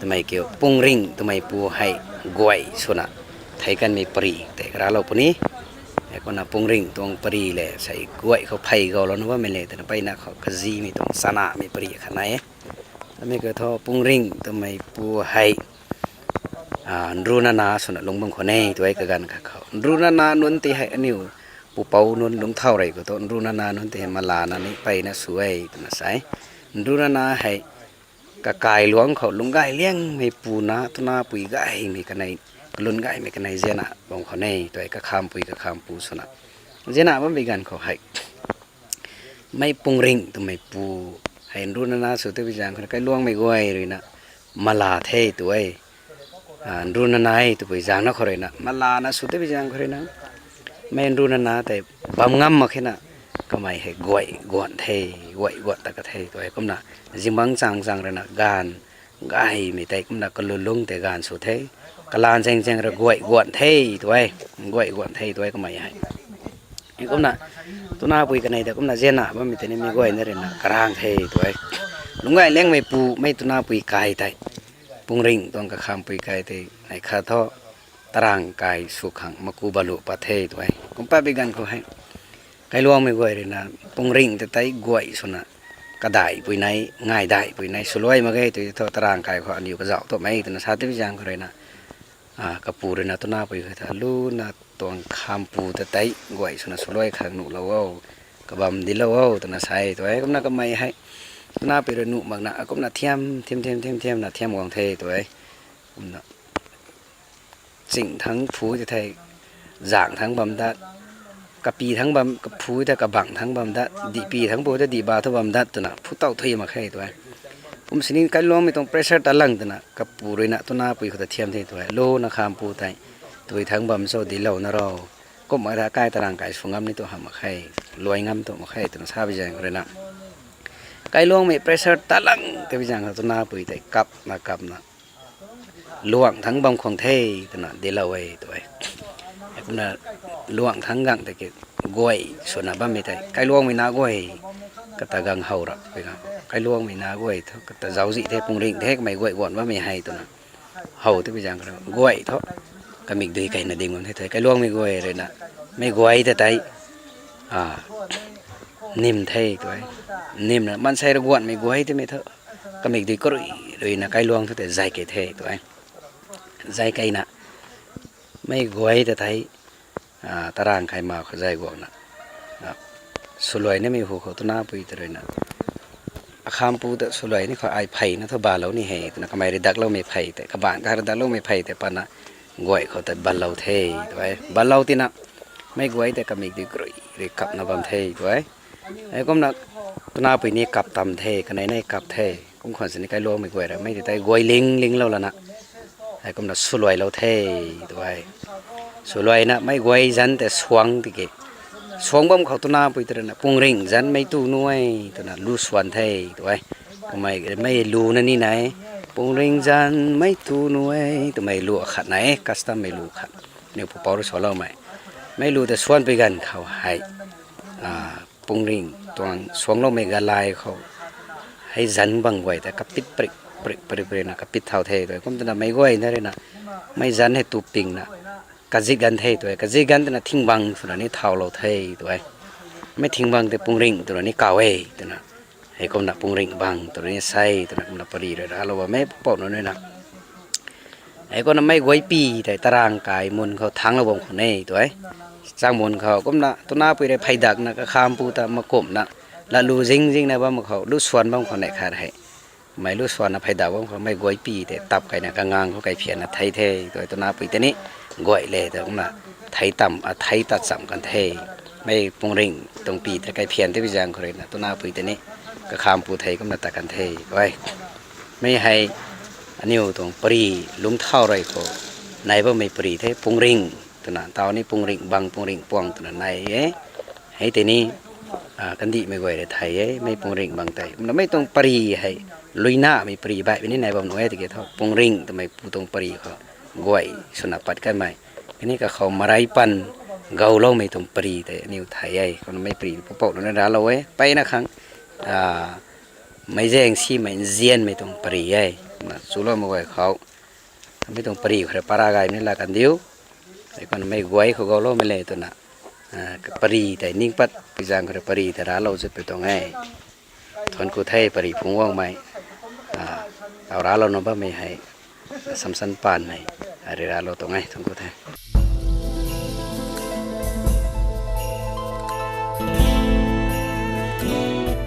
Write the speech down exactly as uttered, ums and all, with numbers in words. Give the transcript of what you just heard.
Mei kiu Pungring twmei pu hei guay swna thei kanmei pari tei karalou puni. Heikumna Pungring tuang pari le sei guay khou phey gaulouna bammei le twna mpeyna khou kazimei tuang chanamei pari khat nai e. Mei kiu thu Pungring twmei pu hei nrunana swna lungc bam khwan e tw e kaganv khat khou. Nrunana nunc tei hei aniu pupouc nunc lungcthau rey khou thu nrunana nunc tei hei malana ni mpeyna sw e twna sa e. Nrunana hei kakailuangc khou lungcgay liangmei puna twna pui gaymei kanei, kalun gaymei kanei zianna bam khwan e tw e kakhampui kakhampu swna. Zianna bammei ganv khou hei mei Pungring twmei pu hei nrunana sw tei bi zaeng khou rui kailuangmei guay ruina mala the tw e. Nrunana e twpui zaengna khou ruina malana sw tei bi zaeng khou ruina mei nrunana tei bam ngam mak khena kamei hei guay guan the, guay guan ta ka the tw e. Kumna zingbangc chang chang ruina gaanv gaymei tei kumna kalulungc tei gaanv sw the, kalan zaeng zaeng rui guay guan the tw e, guay guan the tw e kamei hei. Kumna twna pui kanei ta kumna zianna bammei tei ni mei guayna ruina karang the tw e. Lungcgay liangmei pu mei twna pui kai tei Pungring tuang kakhampui kai tei nei khat thu tarang kai sw khang maku balu pat the tw e. Kum pat bi ganv khou hei kailuangmei guay ruina Pungring ta tei guay swna kadaihpui nei, ngaidahpui nei swluai mak ge tw thu tarang kai khou aniw kazauh twmei twna sa tei bi zaeng khou ruina kapu ruina twna pui khou ta luna tuang khampu ta tei guay swna swluai khang nuhlou o, kabam dinclou o twna sa e tw e. Kumna kamei hei twna pui rui nuh makna akumna thiam thiam thiam thiam thiamna thiam guang the tw e. Kumna ching thangc phu tei thei zang thangc bam dat, kapy thangc bam kaphu tei kabang thangc bam dat, dihpy thangc phu tei dihba thu bam dat twna phu tow thui mak khe tw e. Kum sini kailuangmei tuang pressure ta lang twna kapu ruina twna pui khou ta thiam the tw e. Luna khampu tei tui thangc bam cho dinclouna ro, kumna ta kai tarang kai sw ngam ni tu hamh mak khe, luai ngam tu mak khe twna sa bi zaeng khou ruina kailuangmei pressure ta lang tei bi zaeng khou twna pui tei kapna kapna luang thangc bam khwang the twna dinclou e tw e. Kumna luang thangc gang tei ki guay swna bammei tei kailuangmei na guay kata gang how ra pui na, kailuangmei na guay thu kata zauczih the, Pungring the kamei guay guan bammei hei twna how tei bi zaeng khou rui guay thu kamikdui kaina ding bam the tw e. Kailuangmei guay ruina mei guay ta tei nim the tw e. Nimna maansei rui guanmei guay tei mei thu kamikdui karui ruina kailuang thu tei zay kei the tw e. Zay keina mei guay ta tei tarang kai ma khou zay guangna swluai nimei hu khou twna pui ta ruina akhampu ta swluai ni khou ai pheyna thu balou ni he twna kamei rui dakloumei phey tei, kabaanc kha rui dakloumei phey tei patna guay khou ta balou the tw e. Balou tina mei guay tei kamikdui karui rui kapna bam the tw e. Heikumna twna pui ni kap tam the, kanei nei kap the. Kum khwan sini kailuangmei guay rui mei tei tei guay ling linglou lana heikumna swluailou the tw e. Swluaina mei guay zanc tei suang tiki suang bam khou twna pui ta ruina Pungring zanc mei tu nu e twna lu swan the tw e. Kamei mei lu na ni nai, Pungring zanc mei tu nu e twmei lu akhat nai e, custommei lu khat. Niw pupouc rui saloumei mei lu tei swanpui ganv khou hei Pungring tuang suangloumei galai khou hei zanc bang guay tei kapit prik prik prik prikna kapit thau the tw e. Kum twna mei guayna ruina mei zanc hei tu pingna kazit ganv the tw e. Kazit ganv twna thingbang swna ni thaulou the tw e. Mei thingbang tei Pungring twna ni kaw e twna heikumna Pungring bang twna ni sa e twna kumna pari rui raclou bammei pupouc nunc ruina. Heikumna mei guaypi tei tarang kai mun khou thanglou bam khwan e tw e. Chang mun khou kumna twna pui rui phey dakna kakhampu ta makumhna latlu zing zingna bam khou lu swan bam khwan e khat hei. Mei lu swanna phey dak bam khou mei guaypi tei tap kaina kangang khou kaiphianna thei the tw e. Twna pui tei ni guay le tw kumna thei tam, thei tat cham kan the. Mei Pungring tuang pi tei kaiphian tei bi zaeng khou ruina twna pui tei ni kakhampu thei kumna tat kan the tw e. Mei hei aniw tuang pari lungcthau rey khou nai bammei pari the, Pungring twna tau ni Pungring bang Pungring puang twna nai e. Hei tei ni kandihmei guay rui thei e mei Pungring bang tei. Kumna mei tuang pari hei luinamei pari baihmei ni nai bam nu e tiki thu Pungring twmei pu tuang pari khou guay swna pat kanmei kani kakhou marei pan gauloumei tuang pari tei aniw thei e. Kumna mei pari pupouc nunc rui raclou e, mpeyna khang meic zaeng simei nzianmei tuang pari e. Na chuloumei guay khou, mi tuang pari khou rui para gaymei la kandiu. Ei kumna mei guay khou gouloumei le twna, pari tei ning pat pui zaeng khou rui pari tei raclou zip pui tuang e. Thuanc ku the pari phungc guangmei, taw raclou na bammei hei, Samson Paanmei, rui raclou tuang e, thuanc ku the.